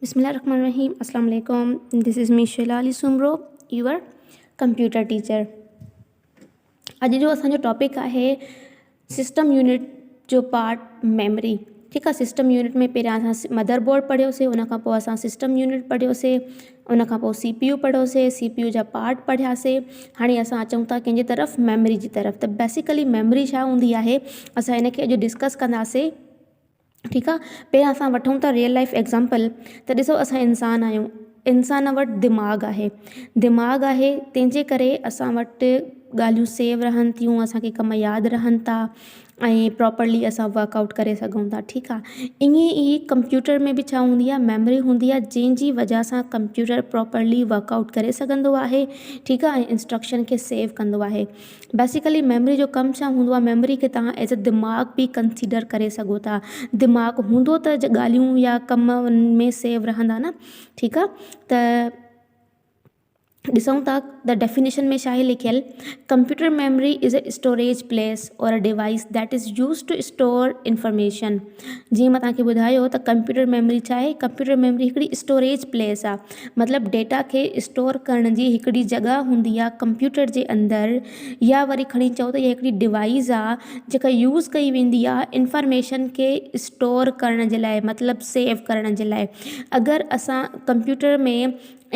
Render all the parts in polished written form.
بسم الله الرحمن الرحيم السلام عليڪم this is me Sheela Ali Soomro your computer teacher اڄ جو اسان جو ٽاپڪ آهي سسٽم يونٽ جو پارٽ ميموري ٺيڪ آهي سسٽم يونٽ ۾ پهريان اسان مدر بورڊ پڙهيوسي ان کان پوءِ اسان سسٽم يونٽ پڙهيوسي ان کان پوءِ سي پي يو پڙهيوسي سي پي يو جا پارٽ پڙهياسي هاڻي اسان اچون ٿا ڪنهن جي طرف ميموري جي طرف ته بيسيڪلي ميموري ڇا هوندي آهي اسان ان کي اڄ ڊسڪس ڪنداسي ٺيڪ آ پهريان اسان وٺون ٿا ريئل لائيف ايگزامپل ته ڏسو اسان انسان آهيون انسان وٽ دماغ آهي دماغ آهي تنهن جي ڪري اسان وٽ ڳالهيون سيو رهن ٿيون اسان کي ڪم ياد رهن ٿا ۽ پراپرلي اسان ورڪ آئوٽ ڪري سگهون ٿا ٺيڪ آهي ائين ئي ڪمپيوٽر ۾ به ڇا هوندي آهي ميموري هوندي آهي جنهن جي وجهه سان ڪمپيوٽر پراپرلي ورڪ آئوٽ ڪري سگهندو آهي ٺيڪ آهي ۽ انسٽرڪشن کي سيو ڪندو آهي بيسيڪلي ميموري جو ڪم ڇا هوندو آهي ميموري کي توهان ايز اي دماغ به ڪنسيڊر ڪري سگهو ٿا دماغ هوندو ته ڳالهيون يا ڪم ان ۾ سيو رهندا نه ٺيڪ آهي ته ڏسون ٿا ته ڊيفينيشن ۾ ڇا آهي لکيل computer memory is a storage place or a device that is use to store information جيئن مان توهان کي ٻڌايو ته ڪمپيوٽر ميموري ڇا آهي ڪمپيوٽر ميموري هڪڙي اسٽوريج پليس آهي مطلب ڊيٽا کي اسٽور ڪرڻ جي هڪڙي جڳهه هوندي آهي ڪمپيوٽر جي اندر يا وري کڻي چئو ته اها هڪڙي ڊوائيس آهي جيڪا يوز ڪئي ويندي آهي انفارميشن کي اسٽور ڪرڻ جي لاءِ مطلب سيو ڪرڻ جي لاءِ اگر اسان ڪمپيوٽر ۾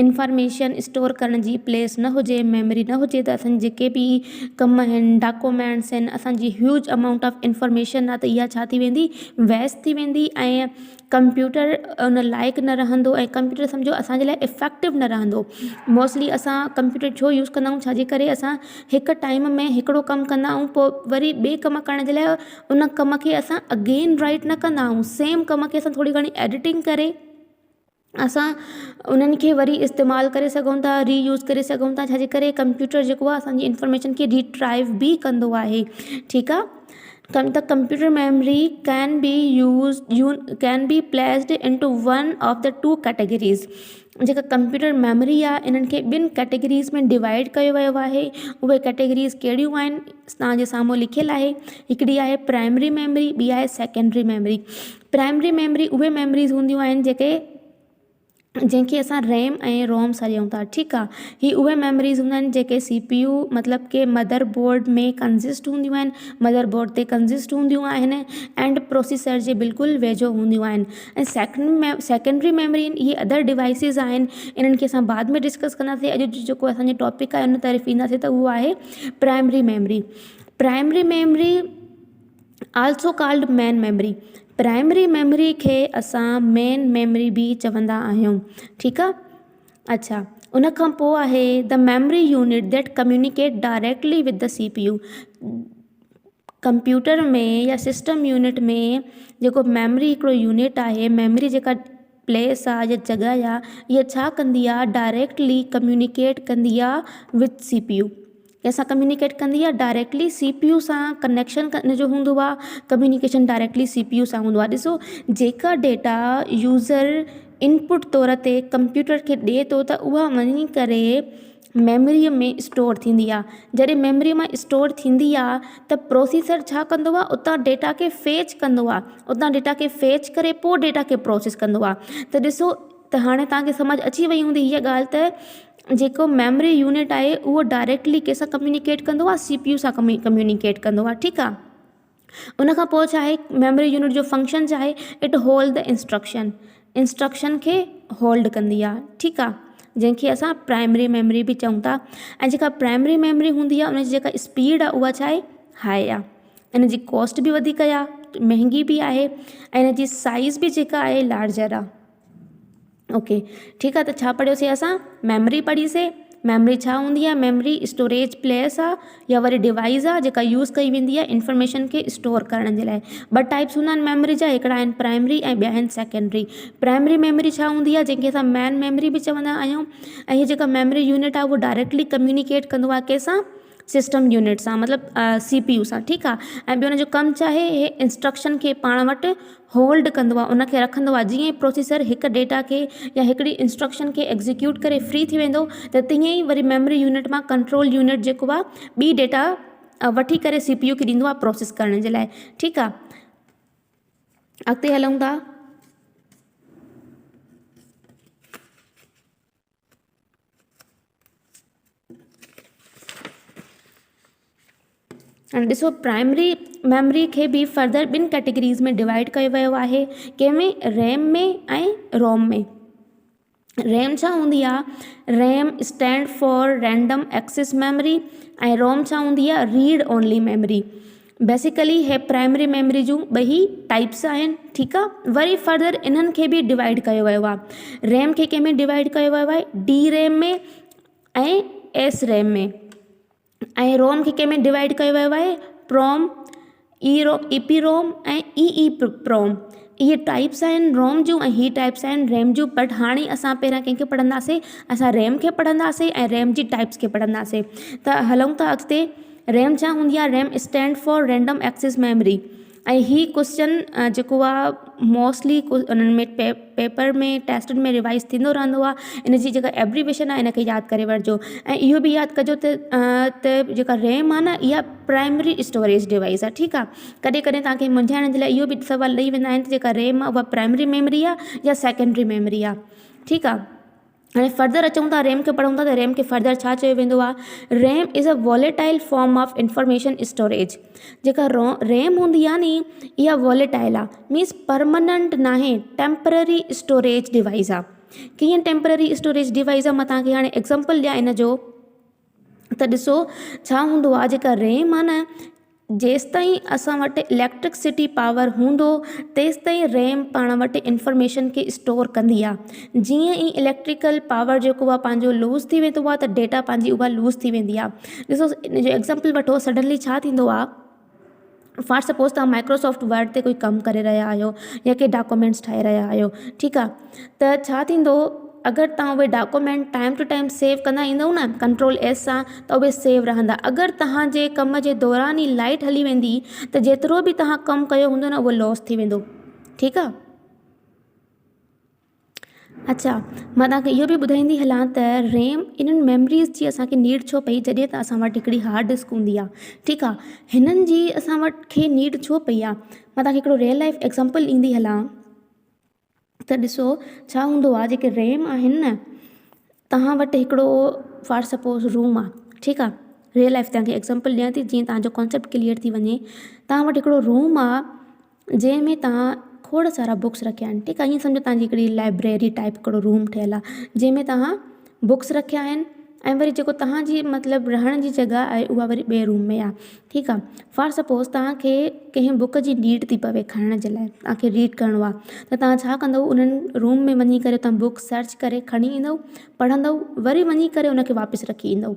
انفارميشن اسٽور ڪرڻ جي پليس نه هجي ميموري نه هجي ته اسان جي جيڪي به ڪم آهن ڊاڪومينٽس آهن اسان جي هيوج امائونٽ آف انفارميشن آهي ته اها ڇا ٿي ويندي ويسٽ ٿي ويندي ۽ ڪمپيوٽر ان لائق نه رهندو ۽ ڪمپيوٽر سمجهو اسان جي لاءِ افيڪٽو نه رهندو موسٽلي اسان ڪمپيوٽر ڇو يوز ڪندا آهيون ڇا جي ڪري اسان هڪ ٽائيم ۾ هڪڙو ڪم ڪندا آهيون پوءِ وري ٻئي ڪم ڪرڻ جي لاءِ ان ڪم کي اسان اگين رائيٽ نه ڪندا آهيون سيم ڪم کي اسان ٿوري گهڻي ايڊيٽنگ ڪري اسان انهن کي وري استعمال ڪري سگهون ٿا ري يوز ڪري سگهون ٿا ڇا جي ڪري ڪمپيوٽر جيڪو آهي اسان جي انفارميشن کي ريٽرائيو به ڪندو آهي ٺيڪ آهي ته computer memory can be use can be placed into one of the two categories جيڪا ڪمپيوٽر ميموري آهي انهن کي ٻن ڪيٽيگريز ۾ ڊوائيڊ ڪيو ويو آهي اهي ڪيٽيگريز ڪهڙيون آهن توهان جي سامهون لکيل آهي هڪڙي آهي پرائمري ميموري ٻي آهي سيڪنڊري ميموري پرائمري ميموري اهي ميموريز هونديون آهن جيڪي جنهن کي اسان ريم ۽ روم سڏيون ٿا ٺيڪ آهي هي اهي ميموريز هوندا آهن جيڪي سي پي يو مطلب ڪي مدر بورڊ ۾ ڪنسسٽ هونديون آهن مدر بورڊ تي ڪنسسٽ هونديون آهن اينڊ پروسيسر جي بلڪل ويجهو هونديون آهن ۽ سيڪنڊ سيڪنڊري ميموري اهي ادر ڊوائيسز آهن انهن کي اسان بعد ۾ ڊسڪس ڪنداسين اڄ جو جيڪو اسان جو ٽاپڪ آهي ان طرف اينداسين ته اهو آهي primary memory primary memory also called main memory primary memory کي اسان مين ميموري به چوندا آهيون ٺيڪ آهي اڇا ان کان پوءِ آهي the memory unit that communicate directly with the C P U computer ۾ يا سسٽم يونٽ ۾ جيڪو ميموري هڪڙو يونٽ آهي ميموري جيڪا پليس آهي يا جڳهه آهي اها ڇا ڪندي آهي ڊائريڪٽلي ڪميونيڪيٽ ڪندي آهي وٿ سي پي يو ڪنهن سان ڪميونيڪيٽ ڪندي آهي ڊائريڪٽلي سي پي يو سان ڪنيڪشن ان جو هوندو آهي communication directly C P U سان هوندو آهي ڏسو جيڪا ڊيٽا يوزر انپٽ طور تي ڪمپيوٽر کي ڏئي ٿو ته اها وڃي ڪري ميموريءَ ۾ اسٽور ٿيندي آهي جڏهن ميموريءَ مان اسٽور ٿيندي آهي ته پروسيسر ڇا ڪندو آهي اتان ڊيٽا کي فيچ ڪندو آهي اتان ڊيٽا کي فيچ ڪري پوءِ ڊيٽا کي پروسيس ڪندو آهي ته ڏسو ته هاڻي توهان کي سمجهه اچي وئي هوندي هيءَ ڳالهه ته جيڪو ميموري يونٽ آهي اهو ڊائريڪٽلي ڪنهن سان ڪميونيڪيٽ ڪندو آهي سي پي يو سان ڪميونيڪيٽ ڪندو آهي ٺيڪ آهي ان کان پوءِ ڇا آهي ميموري يونٽ جو فنڪشن ڇا آهي it hold the instruction instruction کي هولڊ ڪندي آهي ٺيڪ آهي جنهن کي اسان پرائمري ميموري به چئون ٿا ۽ جيڪا پرائمري ميموري هوندي آهي ان جي جيڪا اسپيڊ آهي اها ڇا آهي هاءِ آهي ان جي ڪاسٽ به وڌيڪ آهي مهنگي به آهي ۽ ان جي سائيز به جيڪا آهي لارجر آهي اوڪي ٺيڪ آ ته ڇا پڙهيوسي اسان ميموري پڙهيسي ميموري ڇا هوندي آهي ميموري اسٽوريج پليس آ يا وري ڊوائيس آ جيڪا يوز ڪئي ويندي آهي انفارميشن کي اسٽور ڪرڻ جي لاءِ ٻه ٽائپس هوندا آهن ميموري جا هڪڙا آهن پرائمري ۽ ٻيا آهن سيڪنڊري پرائمري ميموري ڇا هوندي آهي جنهن کي اسان مين ميموري به چوندا آهيون ۽ هي جيڪا ميموري يونٽ آهي اهو ڊائريڪٽلي ڪميونيڪيٽ ڪندو آهي ڪنهن سان سسٽم يونٽ سان مطلب سي پي يو سان ٺيڪ آ ۽ ٻيو ان جو ڪم ڇا آهي هي انسٽرڪشن کي پاڻ وٽ هولڊ ڪندو آهي ان کي رکندو آهي جيئن ئي پروسيسر هڪ ڊيٽا کي يا هڪڙي انسٽرڪشن کي ايگزيڪيوٽ ڪري فري ٿي ويندو ته تيئن ئي وري ميموري يونٽ مان ڪنٽرول يونٽ جيڪو آهي ٻي ڊيٽا وٺي ڪري سي پي يو کي ڏيندو آهي پروسيس ڪرڻ جي لاءِ ٺيڪ آهي اڳتي هلون ٿا. هاڻي ڏسو پرائمري ميموري کي به فردر ٻن ڪيٽيگريز ۾ ڊوائيڊ ڪيو ويو آهي ڪنهن ۾ ريم ۾ ۽ روم ۾ ريم ڇا هوندي آهي RAM stand for random access memory ۽ ROM ڇا هوندي آهي ريڊ اونلي ميموري بيسيڪلي هي پرائمري ميموري جون ٻئي ٽائپس آهن ٺيڪ آهي وري فردر انهن کي به ڊوائيڊ ڪيو ويو آهي ريم کي ڪنهن ۾ ڊوائيڊ ڪيو ويو آهي D RAM ۾ ۽ S RAM ۾ ۽ ROM کي ڪنهن ۾ ڊوائيڊ ڪيو ويو آهي پروم اي رو اي پي روم ۽ اي اي پروم اهي ٽائپس آهن روم جون ۽ هي ٽائپس آهن ريم جون بٽ هاڻي اسان پهريان ڪنهن کي پڙهنداسين اسان ريم کي پڙهنداسين ۽ ريم جي ٽائپس کي پڙهنداسين ته هلون ٿا اڳتي ريم ڇا هوندي آهي RAM stand for random access memory ۽ he question جيڪو آهي موسٽلي انهن ۾ پيپر ۾ ٽيسٽن ۾ ريوائز ٿيندو رهندو آهي ان جي جيڪا ايبريويشن آهي ان کي ياد ڪري وٺجو ۽ اهو به ياد ڪجو ته ته جيڪا ريم آهي نه اها پرائمري اسٽوريج ڊوائيس آهي ٺيڪ آهي ڪڏهن ڪڏهن توهان کي منجهائڻ جي لاء اهو به سوال ڏئي ويندا آهن ته جيڪا ريم آهي اها پرائمري ميموري آهي يا سيڪنڊري ميموري آهي ٺيڪ آهي هاڻي فردر اچون ٿا ريم کي پڙهون ٿا ته ريم کي فردر ڇا چيو ويندو آهي RAM is a volatile form of information storage جيڪا رو ريم هوندي آهي ني اها واليٽائل آهي مينس پرماننٽ ناهي ٽيمپرري اسٽوريج ڊوائيس آهي ڪيئن ٽيمپرري اسٽوريج ڊوائيس آهي مان توهان کي هاڻي ايگزامپل ڏيان ان جو ته ڏسو ڇا هوندو آهي جيڪا ريم آهي نه جيستائين اسان وٽ اليڪٽرڪسٽي پاور هوندو تيستائين ريم پاڻ وٽ انفارميشن کي اسٽور ڪندي آهي جيئن ئي اليڪٽريڪل پاور جيڪو آهي پنهنجو لوز ٿي ويندو آهي ته ڊيٽا پنهنجي اها لوز ٿي ويندي آهي ڏسو ان جو ايگزامپل وٺو سڊنلي ڇا ٿيندو آهي فار سپوز توهان مائڪروسافٽ ورڊ تي ڪوئي ڪم ڪري رهيا آهيو يا ڪي ڊاڪومينٽس ٺاهي رهيا آهيو ٺيڪ آهي ته ڇا ٿيندو اگر توهان اهي document time to time save ڪندا ايندو نه ڪنٽرول ايس سان ته اهي سيو رهندا اگر توهان جي ڪم جي دوران ئي لائيٽ هلي ويندي ته جيترو به توهان ڪم ڪيو هوندو نه اهو لاس ٿي ويندو ٺيڪ آهي اڇا مان توهان کي اهو به ٻڌائيندي هلان ته ريم انهن ميموريز جي اسان کي نيڊ ڇو پئي جڏهن ته اسان وٽ هڪڙي هارڊ ڊسڪ هوندي آهي ٺيڪ آهي هنن جي اسان وٽ کي نيڊ ڇو پئي آهي مان توهان کي هڪڙو ريئل لائف ايگزامپل ڏيندي هلان ته ڏسو ڇا هوندو آهي جيڪي ريم آهن نه توهان وٽ هڪڙو فار سپوز روم آهي ٺيڪ آهي ريئل لائف توهان کي ايگزامپل ڏيان ٿي جيئن توهان جو ڪانسيپٽ ڪليئر ٿي وڃي توهان وٽ هڪڙو روم آهي جنهن ۾ توهان کوڙ سارا بڪس رکيا آهن ٺيڪ آهي ائين سمجهو توهان جي هڪڙي لائبريري ٽائپ هڪڙو روم ٺهيل آهي جنهن ۾ توهان بڪس رکيا آهن ۽ وري جيڪو توهان جي مطلب رهڻ جي جڳهه آهي اها وري ٻئي روم ۾ آهي ٺيڪ آهي فار سپوز توهان کي ڪنهن بڪ جي نيڊ ٿي پوي کڻڻ جي لاءِ توهان کي ريڊ ڪرڻو آهي ته توهان ڇا ڪندؤ انهن روم ۾ وڃي ڪري توهان بڪ سرچ ڪري کڻي ايندؤ پڙهندؤ وري وڃي ڪري ان کي واپس رکي ايندؤ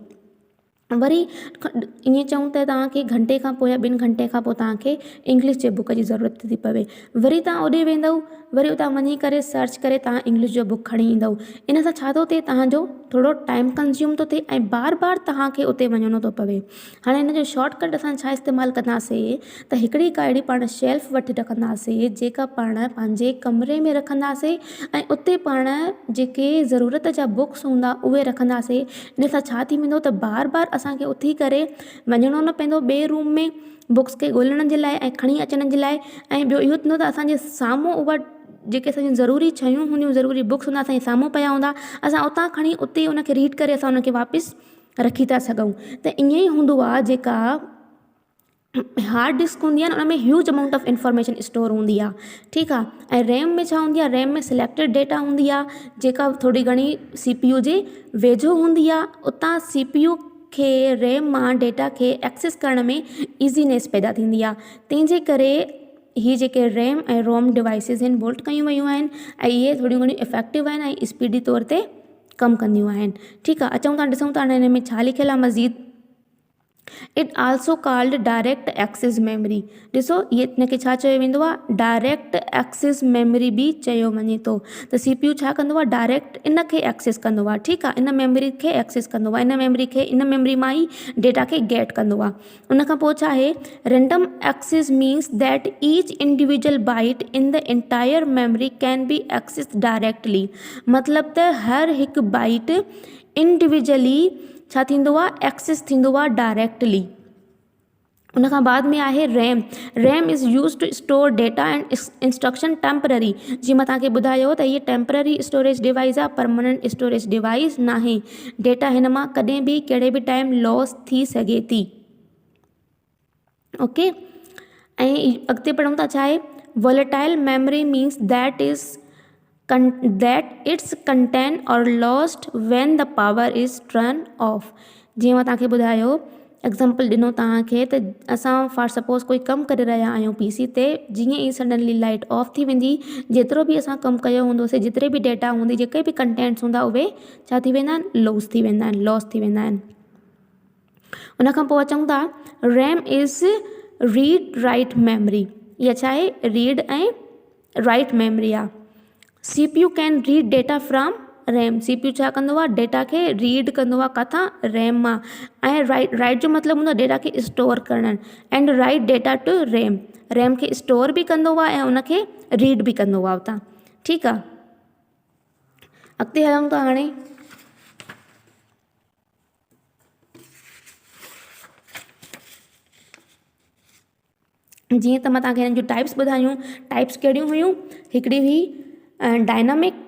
وري ائين چئون ته توهان کي گهنٽي کان پوءِ يا ٻن گهنٽي کان پوءِ توهان کي انگلش جي بڪ جي ضرورت ٿي پوي وري توهان اوڏي ويندؤ وري اتان وڃي ڪري سرچ ڪري توهان انگلش جو بڪ کڻي ايندؤ ان سان ڇا ٿو ٿئي توهان جو ٿورو ٽائيم ڪنزيوم ٿو ٿئي ۽ بار بار توهان کي اتي وڃڻو ٿو پوي هاڻي ان جو شارٽ ڪٽ اسان ڇا استعمال ڪنداسين ته هڪڙي ڪا اهڙي پاڻ شيلف وٺي رکنداسين جيڪا پاڻ پنهنجي ڪمري ۾ رکنداسين ۽ اتي پاڻ جيڪي ضرورت جا بڪس هوندا اهي رکنداسين ان سان ڇا ٿي ويندو ته بار بار اسان کي اٿي ڪري وڃڻو نه پوندو ٻئي روم ۾ بڪس کي ڳولهڻ جي لاءِ ۽ کڻي اچڻ جي لاءِ ۽ ٻيو اهو ٿيندو ته اسان جي سامهون اها جيڪي اسان جون ضروري شيون هونديون ضروري بڪس هوندا اسان جي سامهون پيا هوندا اسان اتان کڻي اتي ان کي ريڊ ڪري اسان ان کي واپس رکي ٿا سگهون ته ائين ئي هوندو آهي جيڪا هارڊ ڊسڪ هوندي آهي نه ان ۾ huge amount of information store هوندي آهي ٺيڪ آهي ۽ ريم ۾ ڇا هوندي آهي ريم ۾ سليڪٽيڊ ڊيٽا هوندي آهي جيڪا ٿوري گهڻي سي پي يو جي ويجهو هوندي آهي اتان سي پي يو کي ريم مان ڊيٽا کي ايڪسيس ڪرڻ ۾ ايزينيس پيدا ٿيندي آهي تنهن جي ڪري هي جيڪي ريم ۽ روم ڊوائيسز آهن بولٽ ڪيون ويون آهن ۽ اهي ٿوريون گهڻيون افيڪٽو آهن ۽ اسپيڊي طور تي ڪم ڪنديون آهن ٺيڪ آهي اچون ٿا ڏسون ٿا هاڻي هن ۾ ڇا لکيل آهي مزيد it also called direct access memory ڏسو هي ان کي ڇا چيو ويندو آهي ڊائريڪٽ ايڪسيس ميموري به چيو وڃي ٿو ته سي پي يو ڇا ڪندو آهي ڊائريڪٽ ان کي ايڪسيس ڪندو آهي ٺيڪ آهي ان ميموري کي ايڪسيس ڪندو آهي ان ميموري کي ان ميموري مان ئي ڊيٽا کي گيٽ ڪندو آهي ان کان پوء ڇا آهي random access means that each individual byte in the entire memory can be access directly مطلب ته هر هڪ بائيٽ انڊيويجولي ڇا ٿيندو آهي ايڪسيس ٿيندو آهي ڊائريڪٽلي ان کان بعد ۾ آهي RAM RAM is use to store data and instruction temporary جيئن مان توهان کي ٻڌايو ته هيءَ ٽيمپرري اسٽوريج ڊوائيس آهي پرماننٽ اسٽوريج ڊوائيس ناهي ڊيٽا هن مان ڪڏهن به ڪهڙي به ٽائيم لاس ٿي سگهي ٿي. اوڪي ۽ اڳتي پڙهون ٿا ڇا آهي volatile memory means that is that its content are lost when the power is turn off جيئن مان توهان کي ٻڌايو ايگزامپل ڏنو توهان کي ته اسان فار سپوز ڪوئي ڪم ڪري رهيا آهيون پي سي تي جيئن ئي سڊنلي لائيٽ آف ٿي ويندي جيترو به اسان ڪم ڪيو هوندوسي جيتري به ڊيٽا هوندي جيڪي به ڪنٽينٽس هوندا اهي ڇا ٿي ويندا آهن لوز ٿي ويندا آهن لاس ٿي ويندا آهن ان کان پوء اچون ٿا RAM is read write memory اها ڇا آهي ريڊ ۽ رائيٽ ميموري آهي C P U can read data from RAM C P U ڇا ڪندو آهي ڊيٽا کي ريڊ ڪندو آهي ڪٿان ريم مان ۽ رائيٽ رائيٽ جو مطلب هوندو آهي ڊيٽا کي اسٽور ڪرڻ and write data to RAM RAM کي اسٽور به ڪندو آهي ۽ ان کي ريڊ به ڪندو آهي اتان ٺيڪ آهي اڳتي هلون ٿا هاڻي جيئن ته مان توهان کي هنن جون ٽائپس ٻڌايون ٽائپس ڪهڙيون هيون هڪڙي هئي ڊائنامڪ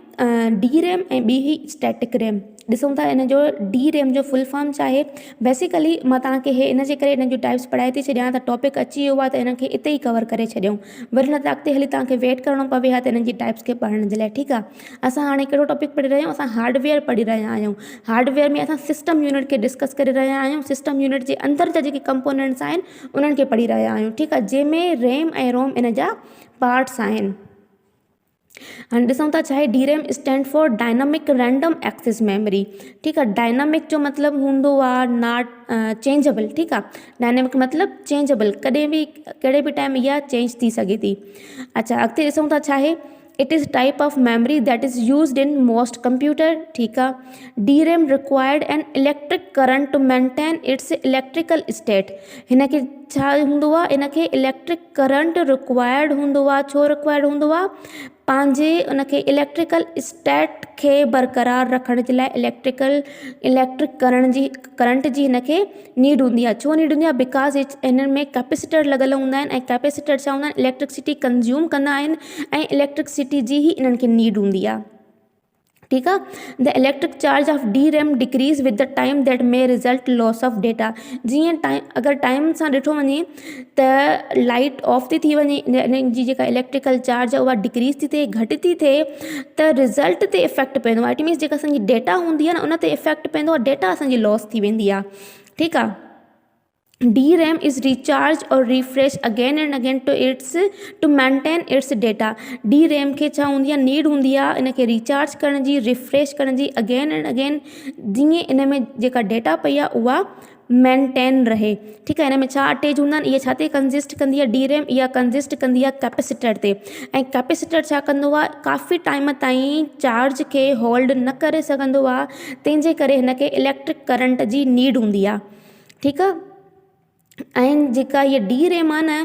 ڊي ريم ۽ ٻي هئي اسٽيٽڪ ريم ڏسون ٿا ان جو ڊي ريم جو فل فارم ڇا آهي بيسيڪلي مان توهان کي هي ان جي ڪري انهن جون ٽائپس پڙهائي ٿي ڇڏيان ته ٽاپڪ اچي ويو آهي ته انهن کي اتي ئي ڪور ڪري ڇڏيون وري نه ته اڳتي هلي توهان کي ويٽ ڪرڻو پوي ها ته انهن جي ٽائپس کي پڙهڻ جي لاء ٺيڪ آهي اسان هاڻي ڪهڙو ٽاپڪ پڙهي رهيا آهيون اسان هارڊويئر پڙهي رهيا آهيون هارڊويئر ۾ اسان سسٽم يونٽ کي ڊسڪس ڪري رهيا آهيون سسٽم يونٽ جي اندر جا جيڪي ڪمپونينٽس آهن انهن کي پڙهي رهيا آهيون ٺيڪ آهي جنهن ۾ ريم ۽ روم ان جا پارٽس آهن هاڻي ڏسون ٿا ڇا آهي D RAM stand for dynamic random access memory ٺيڪ آهي ڊائنامڪ جو مطلب هوندو آهي not changeable ٺيڪ آهي ڊائنامڪ مطلب چينجبل ڪڏهن به ڪهڙي به ٽائيم اها چينج ٿي سگهي ٿي اڇا اڳتي ڏسون ٿا ڇا آهي it is type of memory that is used in most computer ٺيڪ آ D RAM required an electric current to maintain its electrical state هن کي ڇا هوندو آ ان کي اليڪٽرڪ ڪرنٽ رڪوائرڊ هوندو آ ڇو رڪوائرڊ هوندو آ پنهنجي ان کي اليڪٽريڪل اسٽيٽ کي برقرار رکڻ جي لاء اليڪٽريڪل اليڪٽرڪ ڪرڻ جي ڪرنٽ جي هن کي نيڊ هوندي آهي ڇو نيڊ هوندي آهي because هنن ۾ ڪيپيسيٽر لڳل هوندا آهن ۽ ڪيپيسيٽر ڇا هوندا آهن اليڪٽرڪسٽي ڪنزيوم ڪندا آهن ۽ اليڪٽرڪسٽي جي ئي انهن کي نيڊ هوندي آهي ٺيڪ آهي the electric charge of D RAM decrease with the time that may result loss of data جيئن ٽائيم اگر ٽائيم سان ڏٺو وڃي ته لائيٽ آف ٿي ٿي وڃي انهن جي جيڪا اليڪٽريڪل چارج آهي اها ڊڪريز ٿي ٿئي گهٽ ٿي ٿئي ته رزلٽ تي افيڪٽ پوندو آهي it means جيڪا اسانجي ڊيٽا هوندي آهي نه ان تي افيڪٽ پوندو آهي ڊيٽا اسانجي لاس ٿي ويندي آهي ٺيڪ آهي D RAM is recharge or refresh again and again to its to maintain its data D RAM کي ڇا هوندي آهي نيڊ هوندي آهي ان کي ريچارج ڪرڻ جي ريفريش ڪرڻ جي اگين اينڊ اگين جيئن ان ۾ جيڪا ڊيٽا پئي آهي اها مينٽين رهي ٺيڪ آهي ان ۾ ڇا اٽيچ هوندا آهن اها ڇا تي ڪنزسٽ ڪندي آهي ڊي ريم اها ڪنزسٽ ڪندي آهي ڪيپيسيٽر تي ۽ ڪيپيسيٽر ڇا ڪندو آهي ڪافي ٽائيم تائين چارج کي هولڊ نه ڪري سگهندو آهي تنهن جي ڪري هن کي اليڪٽرڪ ڪرنٽ جي نيڊ هوندي آهي ٺيڪ آهي ۽ جيڪا هيء ڊي ريم آهي نه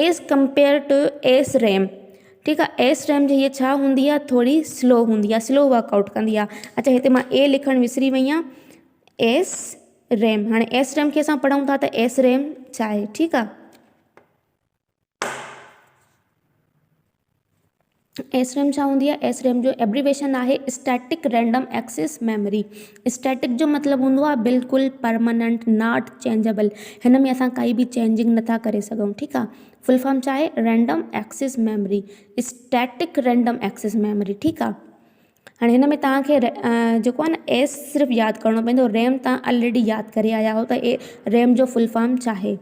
as compare to S RAM ٺيڪ آهي ايس ريم جي هيء ڇا هوندي آهي ٿوري سلو هوندي آهي سلو ورڪ آئوٽ ڪندي آهي اڇا هتي مان اي لکڻ وسري وئي آهيان ايس ريم هاڻي ايس ريم کي اسان پڙهون ٿا ته ايس ريم ڇا آهي ٺيڪ آهي ايس ريم ڇا هوندي آهي ايس ريم جو ايبريويشن آهي static random access memory static جو مطلب هوندو آهي بلڪل پرماننٽ not changeable هن ۾ اسان ڪائي به چينجنگ نٿا ڪري سگهون ٺيڪ آهي فل فارم ڇا آهي random access memory static random access memory ٺيڪ آهي هاڻي هن ۾ توهان کي جيڪو آهي نه ايس صرف ياد ڪرڻو پوندو ريم توهان آلريڊي ياد ڪري آيا آهيو ته اي ريم جو فل فارم ڇا آهي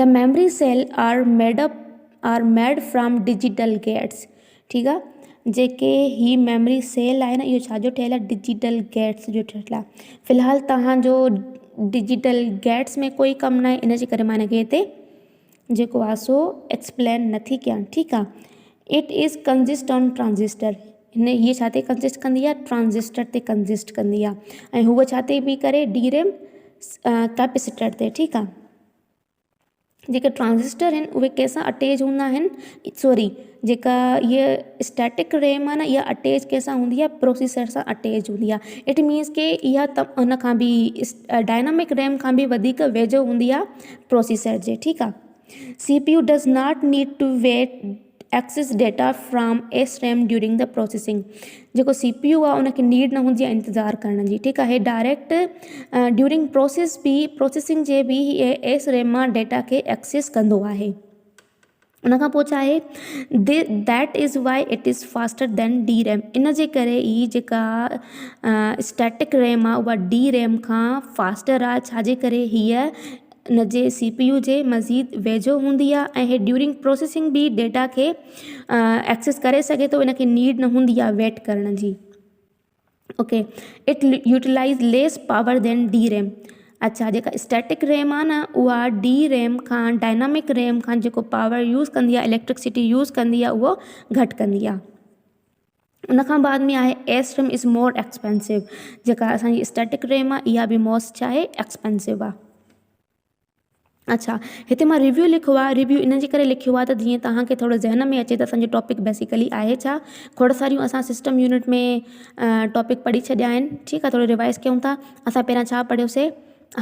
the memory cell are made up are made from digital gates ٺيڪ آهي جيڪي هي ميموري سيل آهي نه اهو ڇا جو ٺهيل آهي ڊجيٽل گيٽس جو ٺهيل آهي في الحال توهان جو ڊجيٽل گيٽس ۾ ڪوئي ڪم ناهي ان جي ڪري مان هن کي هتي جيڪو آهي سو ايڪسپلين نٿي ڪيان ٺيڪ آهي it is consist on transistor هن هيء ڇا تي ڪنسسٽ ڪندي آهي ٽرانزسٽر تي ڪنسسٽ ڪندي آهي ۽ هوء ڇا تي پئي ڪري ڊي ريم ڪيپيسيٽر تي ٺيڪ آهي جيڪي ٽرانزسٽر آهن اهي ڪنهن سان اٽيچ هوندا آهن سوري جيڪا هيء اسٽيٽڪ ريم آهي نه اها اٽيچ ڪنهن سان هوندي آهي پروسيسر سان اٽيچ هوندي آهي it means ڪي اها ته ان کان به ڊائنامڪ ريم کان به وڌيڪ ويجهو هوندي آهي پروسيسر جي ٺيڪ آهي C P U does not need to wait Access data from S RAM during the processing جيڪو سي پي يو آهي ان کي نيڊ نه هوندي آهي انتظار ڪرڻ جي ٺيڪ آهي ڊائريڪٽ ڊيورنگ پروسيس به پروسيسنگ جي به هي ايس ريم مان ڊيٽا کي ايڪسيس ڪندو آهي ان کان پوء ڇا آهي that is why it is faster than D RAM ان جي ڪري ئي جيڪا اسٽيٽڪ ريم آهي اها ڊي ريم کان فاسٽر آهي ڇا جي ڪري هيء ان جي سي پي يو جي مزيد ويجهو هوندي آهي ۽ هي ڊيورنگ پروسيسنگ به ڊيٽا کي ايڪسيس ڪري سگهي ٿو ان کي نيڊ نه هوندي آهي ويٽ ڪرڻ جي okay it utilize less power than D RAM اڇا جيڪا اسٽيٽڪ ريم آهي نه اها ڊي ريم کان ڊائنامڪ ريم کان جيڪو پاور يوز ڪندي آهي اليڪٽرڪسٽي يوز ڪندي آهي اهو گهٽ ڪندي آهي ان کان بعد ۾ آهي S RAM is more expensive جيڪا اسانجي اسٽيٽڪ ريم آهي اها به موسٽ ڇا آهي ايڪسپينسو آهي اڇا هتي مان ريويو لکيو آهي ريويو ان جي ڪري لکيو آهي ته جيئن توهان کي ٿورو ذهن ۾ اچي ته اسانجو ٽاپڪ بيسيڪلي آهي ڇا کوڙ ساريون اسان سسٽم يونٽ ۾ ٽاپڪ پڙهي ڇڏيا آهن ٺيڪ آهي ٿورو ريوائز ڪيون ٿا اسان پهريان ڇا پڙهيوسي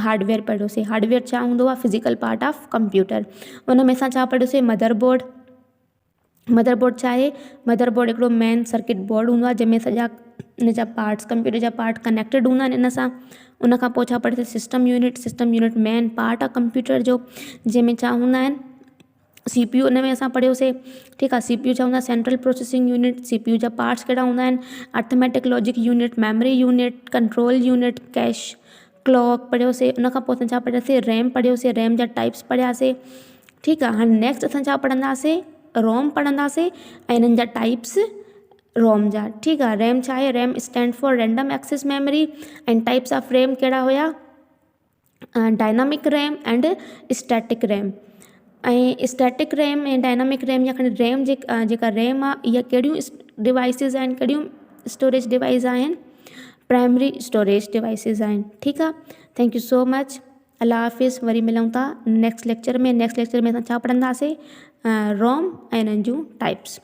هارڊويئر پڙهيوسي هارڊويئر ڇا هوندو آهي فزيڪل پارٽ آف ڪمپيوٽر ان ۾ اسان ڇا پڙهيوسي مدر بورڊ مدر بورڊ ڇا آهي؟ مدر بورڊ هڪڙو مين سرڪٽ بورڊ هوندو آهي جنهن ۾ سڄا ان جا پارٽس ڪمپيوٽر جا پارٽ ڪنيڪٽيڊ هوندا آهن ان سان ان کان پوءِ ڇا پڙهيوسين system unit system unit main part آهي ڪمپيوٽر جو جنهن ۾ ڇا هوندا آهن سي پي يو ان ۾ اسان پڙهيوسين ٺيڪ آهي سي پي يو ڇا هوندو آهي central processing unit C P U جا پارٽس ڪهڙا هوندا آهن arithmetic logic unit memory unit control unit cache clock پڙهيوسين ان کان پوءِ اسان ڇا پڙهياسين ريم پڙهيوسين ريم جا ٽائپس پڙهياسين ٺيڪ آهي هاڻي نيڪسٽ اسان ڇا پڙهنداسين روم پڙهنداسين ۽ انهن جا ٽائپس روم جا ٺيڪ آهي ريم ڇا آهي RAM stand for random access memory ۽ types of RAM ڪهڙا هيا dynamic RAM and static RAM ۽ static RAM ۽ dynamic RAM يا کڻي ريم جيڪا ريم آهي اها ڪهڙيون ڊوائيسز آهن ڪهڙيون اسٽوريج ڊوائيس آهن پرائمري اسٽوريج ڊوائيسز آهن ٺيڪ آهي thank you so مچ الله حافظ وري ملون ٿا نيڪسٽ ليڪچر ۾ نيڪسٽ ليڪچر ۾ اسان ڇا پڙهنداسين روم ۽ انهن جون ٽائپس.